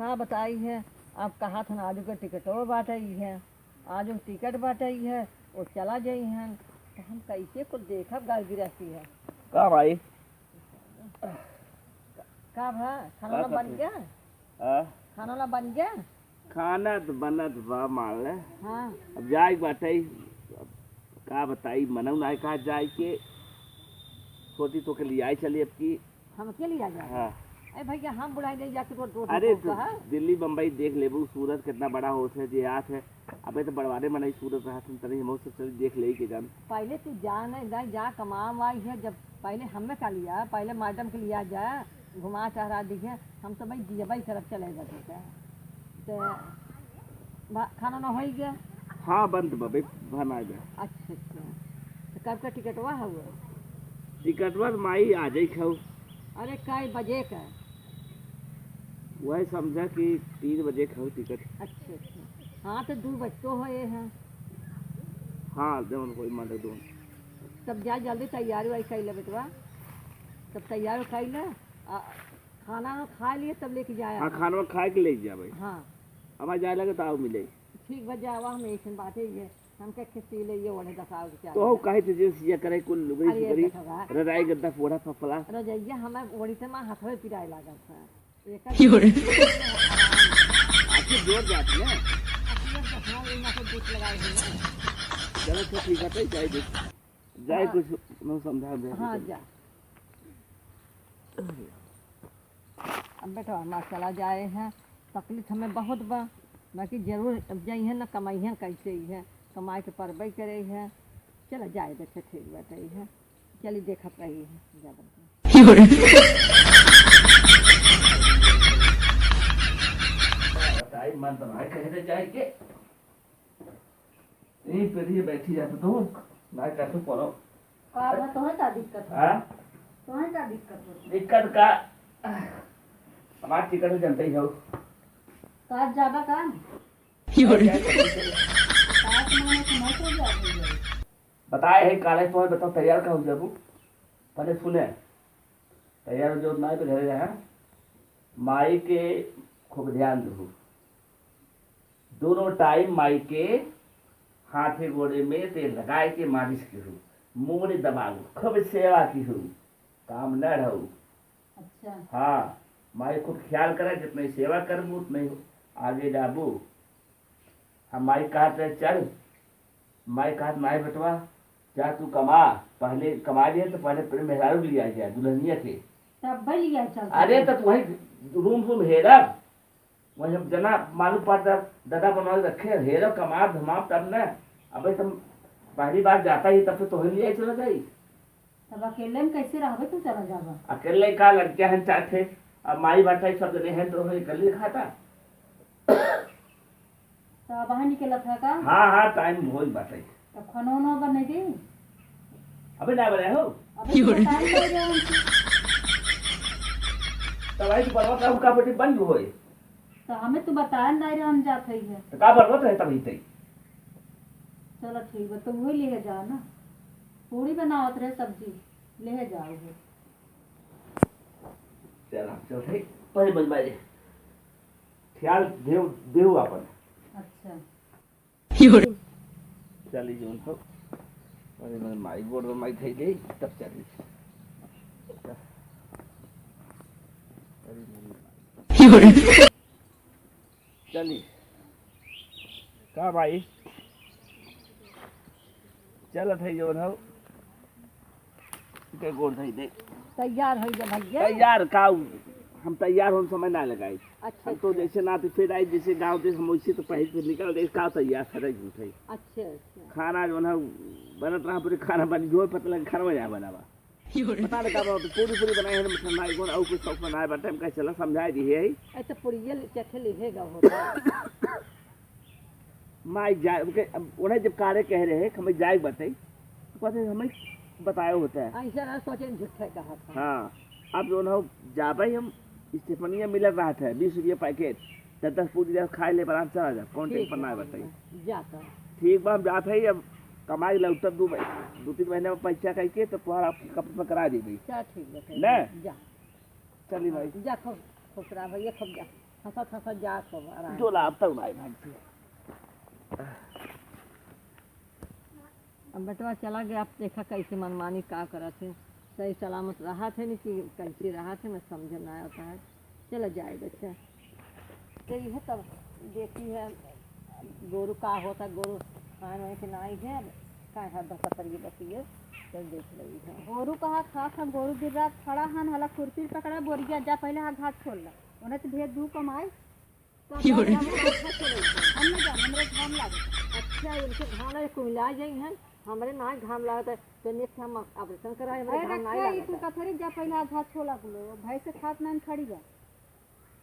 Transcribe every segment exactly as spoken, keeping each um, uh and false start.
का बताई है, अब कहा था ना, आजू के टिकटो बाटइ है, आजू टिकट बाटइ है, वो चला जाई हैं, तो हम कैसे कुल देखब घर गृहस्थी है। का भाई? का भा, खाना का वाना बन करते? गया? हाँ? खाना वाना बन गया? खाना तो बनत बा, मान ले। हाँ। अब जाए के बाटे, अब का बताई, मनऊ ना कहा जाए के, सोची तो के लियाई चली अब की। हमके लिया जाए? हाँ। अरे भैया, हम बुढ़ाई नहीं जाके रोड, रोड अरे पे तो है। दिल्ली बम्बई देख लेबू, सूरत कितना बड़ा होत है, जे हाथ है। अबे तो बड़वारे मनई सूरत रहत हैं, तनी हमहू से चल देख लेई के जान। पहले तू जा नहीं, नहीं जा, कमाम आई है, जब पहले हमें का लिया, पहले मैडम के लिया जा, घुमा टहरा दिखे, हम तो भाई जियबा ही तरफ चले जाते थे। तो भा-, खाना ना होई गया? हाँ, बंद बा भाई, भर ना गया। अच्छा, अच्छा। तो कब का टिकटवा है वो? टिकटवा तो माई आ जाई खाऊ। अरे, कै बजे का? वही समझा कि तीन बजे खाऊ टिकट। अच्छा, अच्छा। हाँ, तो दो बजतो है, ये है। हाँ, जवन कोई माने दो। तब जा जल्दी तैयारी वही कर ले बेटवा, तब तैयारी कर ले, आ, खाना खा लिए तब लेके जाया हाँ, कर। खाना खा के ले जा भाई। हाँ। अब आ जाए लगे तो आओ मिले। ठीक बा, जावा, हम ऐसन बात है ये, हमके खिसी ले ये ओढ़े दसाओ के तो हो चाहे। काहे तुझे सिया करे कुल लुगई अरे, सुगरी, देखा बा। रजाई गद्दा फोड़ा फफला। रजैया हमें ओढ़ी से माँ हथवे पिराए लागल था। एकर यो रे। आखिर जोर जात ने। आखिर देखा, इन्ना से दूध लगाए हुए हैं। चलो, तो ठीक है, तो जाए दे। जाए हाँ। कुछ न समझा दे। हाँ, जा। अब बेटा, हमार चला जाए हैं, तकलीफ हमें बहुत बा, बाकी जरूर अब जाई है ना, कमाई है कैसे ही है, कमाई के परबई करे है। चला जाए देखे, ठीक बात है, चली देखत रही है, जा बन के। बताई मन तो भाई कहे दे जाए के। यहीं पे रहिए, बैठी जाते तो ना कर तो पड़ो। का बा, तोहे का दिक्कत हो? हाँ? तोहे का दिक्कत हो? दिक्कत का, हमार टिकट तो जनते ही हो। का जाबा का? का तुम्हारे तुम्हारे को भी आ गई है? बताए है, काले तोहे बताओ, तैयार का हो जाबू? पहले सुने, तैयार हो जाओ, ना तो घरे रहे। माई के खूब ध्यान दहू। दोनों टाइम माई के हाथे गोड़े में तेल लगाए के मालिश किहू, मूड़ी दबाऊ, खूब सेवा किहू, काम न रहू। अच्छा। हाँ, माई खूब ख्याल करे, जितनी सेवा करबू उतनी आगे जाबू। हम माई कहत रहे चल, माई कहत नाहीं बेटवा, जा तू कमा, पहले कमा लिए तो पहले, पहले मेहरारू लिया जाए दुल्हनिया के। तब लिया चल। अरे तो तू वही रूम रूम हेरब, वही हम जना मालूम पड़ता, दादा बना रखे, हेरब, कमाब धमाब तब न। अबे तुम पहली बार जाता ही तब तो तोहे लिया चला जाई। तब अकेले में कैसे रहबे, तू चला जाबा? अकेले का, लड़कियां हैं चार ठे, अब माई बाटे सब जने हैं तो अकेले खाता। तो अब वहाँ निकलत है का? हाँ, हाँ, टाइम होई बाटे। तो खाना उना बने दी? अबे ना बने हो। अबे तो बताए नहीं रहे हमसे। तो भाई तू बनवा का उनका बेटी बन जो होए। तो हमें तू बताए नहीं रहे, हम जात है। तो का बनवा तो है तभी तई। चलो ठीक बा, तो वही ले जा ना, पूरी बनावत रहे, सब्जी ले जाओ वो। चल, हम चल रहे, पहले बन बाजे। ख्याल देव, देव आपन। अच्छा। चली जोन हो। अरे, मैं माई गोड़ में माई धई दे, तब चली। अरे, चली। का भाई? चलत है जौन हौ। के गोड़ धई दे। तैयार होइ जा भैया। तैयार का? हम तैयार होन समय ना लगाई। अच्छा, हम तो अच्छा। जैसे ना तो फिर आई, जैसे गाँव देश हम वैसे तो पहले से निकल गए, का तैयार सरे झूठ है। अच्छा, अच्छा। खाना जौन है बनत रहा, पूरे खाना बन गयो, पता लगा खाना जा बनावा। पता नहीं का बात, पूरी पूरी बनाई है, मतलब, नाई कौन, और कुछ शौक बनाए बाटे, हम कहे, "चला, समझाए दी है।" ऐसे पुड़िया चखे लिहेगा होता। माई जाए, ओके, अब उन्हें जब कारे कह रहे हैं कि हमें जाए बाटे, तो कहते हैं, "हमें बताया होता है।" ऐसा ना सोचे, झूठे कहा था। हाँ, अब जो ना जाबे हम, स्टेफनिया मिलत रहा था, बीस रुपया पैकेट, दस दस पूरी दस खाए ले, आराम से आ जा, कौन ठीक टेंशन है, ना है ठीक बताइए। है, जाता। ठीक बा, हम जात है, अब कमाई लौटत दो मही-, दो तीन महीने में पैसा कह के तो तुम्हारा आपके कपड़े में करा दी भाई। चल ठीक बा, ठीक ना? बा, जा। चली भाई। जा खूब, खुश रहा भैया, खूब जा। हंसत हंसत जात हो आराम। जो लाभ तक भाई भाई से। अब बेटवा चला गया, अब देखा कैसे मनमानी का करत है, सही सलामत रहत है नहीं कि कैसे रहत है, मैं समझ ना आता है। चला जाए बच्चा, तो यह तब देखी है गोरू का होता, गोरू खाए वाए के नाई है, का है दस पर ये बतिए, चल देख रही है। गोरू कहा खा खा, गोरू दिन रात खड़ा हन, हला खुरपी पकड़ा, बोरिया जा पहले हाथ घास छोड़ ला, उन्हें तो भेज दू कमाई। तो की हो रे? हम ना जाए, हमरे घाम लागे। अच्छा, इनके घाम लागे, कुमिला जाई हैं, हमरे ना घाम लागत है, तो नेक्स्ट हम ऑपरेशन कराए, हमरे अरे घाम ना रखिया, ई लागत तू है। कथरी जा पहले हाथ घास छोड़ ला कुलो, भैंस से खात नान खड़ी बा।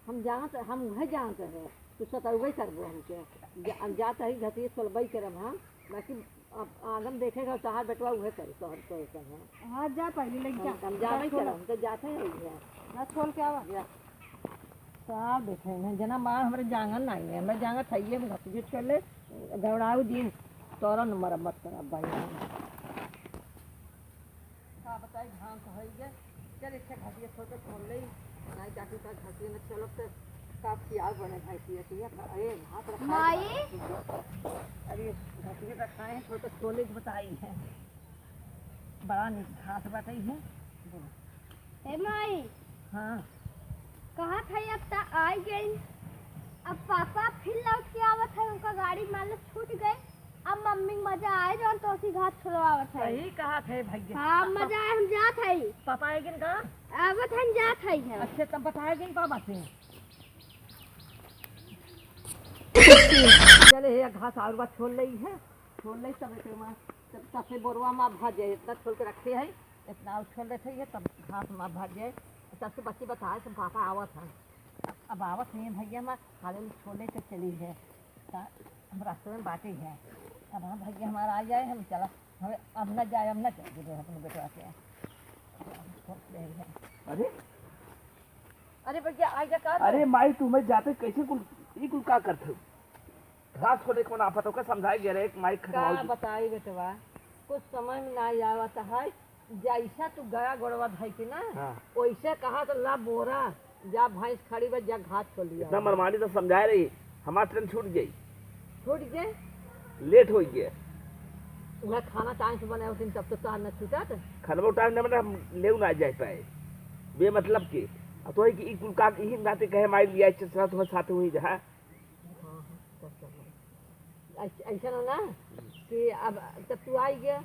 हम जानत, हम उहे जानत है, तू सतउबे करबो हमके। जा-, हम जात ही घटिए सोलबई करब हम, बाकी अब आदम देखेगा, तहार बेटवा उहे करी, तोहर, तोहर संग है। हाँ, जा पहले लेके जा। हम, हम जाबे जा, छोड़। करब, हम तो जाते ही है। जा, छोड़ के आवा। जा। साहब देखे हैं, जना माँ हमरे जांगन नहीं है, हमरे जांगन खाइए में घटिए छोड़ ले, दौड़ाऊ दिन, तोरा न मरम्मत करब भाई। का बताई, घाम तो होई गए। चल, इच्छा घटिया छोड़ के छोड़ ले, नाई चाची का घटिया न चलब तो का खियाल बने भाई, पिया, पिया, अरे, भात रखा है। माई? अरे, घटिया रखा है, छोड़ के छोड़ ले, बताई है। बड़ा निक घास बाटे है। ए माई। हाँ। कहा था, अब त आई गई, अब पापा फिर लौट के आवत है, उनका गाड़ी मान लो छूट गए। अब मम्मी के मजा आए, जौन तो उसी घास छोड़वावत है। सही कहा थे भैया। हाँ, अब मजा आए, हम जात है। पापा आएगिन का? आवत है, हम जात है हम। अच्छा, तब बताएगिन पापा से। चले हे, घास और बात छोड़ ले है, छोड़ ले तब एक माँ, तब, तब से बोरवा माँ भर जाए, इतना छोड़ के रखे है, इतना और छोड़ देते है, तब घास माँ भर जाए, तब से बच्ची बताए, तुम पापा आवत है। अब आवत नहीं है भैया, हमार खाली छोड़े तो चली है, ता हम रास्ते में बाटे हैं। अब हाँ भैया हमारा आ जाए, हम चला, हमें अब न जाए, अब न जाए दे अपने बेटवा के। अरे, अरे भैया, आ जा का? अरे माई, तुम्हें जाते कैसे कुल, ई कुल का करत हो? घास छोड़े को ना पता, ओका समझाए गए रहे, एक माई का खटवाओ। बताई बेटवा, कुछ समझ में ना आवत है। जैसा तू गया गोड़वा धई के ना, हाँ। वैसे कहा तो ला बोरा, जा भैंस खड़ी बा, जा घास छोड़ लिया। इतना मनमानी तो समझाए रही, हमार ट्रेन छूट गई। छूट गए? लेट हो गया। वह खाना टाइम से बनाए होते तब तो तार न छूटत। खाना टाइम न बना, हम लेव ना जाए पाए। बेमतलब के। अब तो है कि ई कुल काम यही नाते कहे माई लिया, चल तुम्हें साथ हुई जहाँ। हाँ, हाँ, तब तो है। ऐस-, ऐसा ना, ना कि अब तब तू आई गया,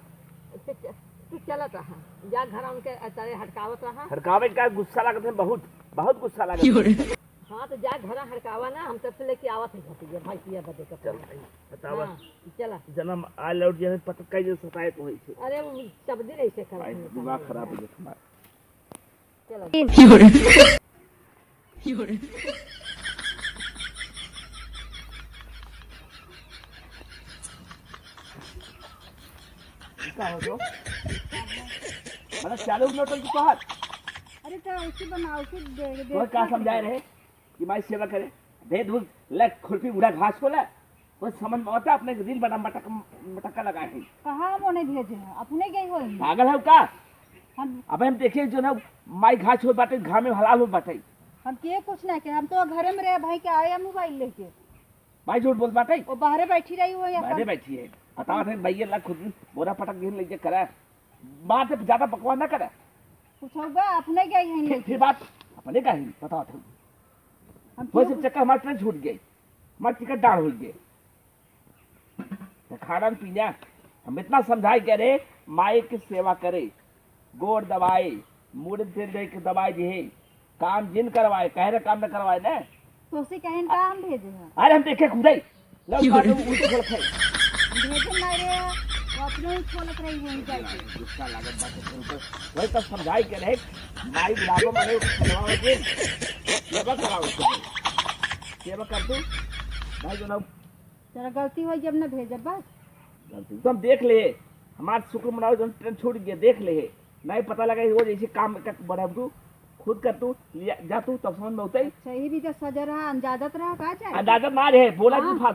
तो च-, तू चलत रहा, जा घर उनके तारे हटकावत रहा। हटकावे का गुस्सा लागत है बहुत, बहुत गुस्सा लागत है। हाँ, तो जा घर हटकावा ना, हम तब से लेके आवत है घटिया, भाई पिया बदे का चल पूरा। भाई, बतावा। हाँ, चला। जन्म आ लौट जाए, पता कई दिन सताए तो होई छे। अरे, वो सब दिन ऐसे करत भाई, हैं, दिमाग सब खराब हो दिन। गया तुम्हारा। चलो। का हो गयो? मतलब चालू मिनट की बात। अरे तो उसी बनाओ, उसी दे, दे, तो का समझाए रहे कि माई सेवा करे? दे दूध, ले खुरपी उड़ा घास को ले। वो समझ में आता अपने दिन बड़ा मटक, मटक्का लगा है। कहाँ हम उन्हें भेजे हैं? अपने गई होई। पागल है का? हम अबे हम देखे जो ना माई घास हो बाटे, घाम में हलाल हो बाटे। हम के कुछ ना के, हम तो घरे में रहे भाई के आए मोबाइल लेके। भाई झूठ बोल बाटे। वो बाहरे बैठी रही हो या बाहरे बैठी है। बताओ थे भैया ला खुद बोरा पटक दिन लेके करा। बात ज्यादा बकवास ना करा। कुछ होगा अपने गई हैं फिर, लेके। फिर बात अपने का ही बताओ थे। हम वो क्यों सब चक्कर हमारे ट्रेन छूट गए। हमार टिकट डाल हो गए। तो खाना पीना, हम इतना समझाए के रे, माई के सेवा करे, गोड़ दबाए, मूड़ पे दे के दबाए जे, काम जिन करवाए, कहे रे काम न करवाए ना। तो उसे कहें का हम भेजे हैं? अरे हम देखे खुदे, लो क्यों रे? उल्टे खोल खाए। भेजे ना रे, वो अपने ही खोलत रही वहीं जाके। गुस्सा लागत बात है, वही तब समझाए के रे, माई बुलावो मने खिलवाओ जे, सेवा कराओ उसको। सेवा कर तू, भाई जो ना तेरा गलती होई जब न भेजब बस। गलती तो हम देख ले, हमार शुक्र मनाओ जौन ट्रेन छूट गया, देख ले। नहीं पता लगा रोज ऐसे काम का बढ़ब तू, खुद कर तू, लिया, जा तू, तब समझ में होते ही। अच्छा, ये भी तो सजा रहा, अंदाजत रहा, का चाहे? अंदाजत ना रहे, बोला हाँ। तू फालतू।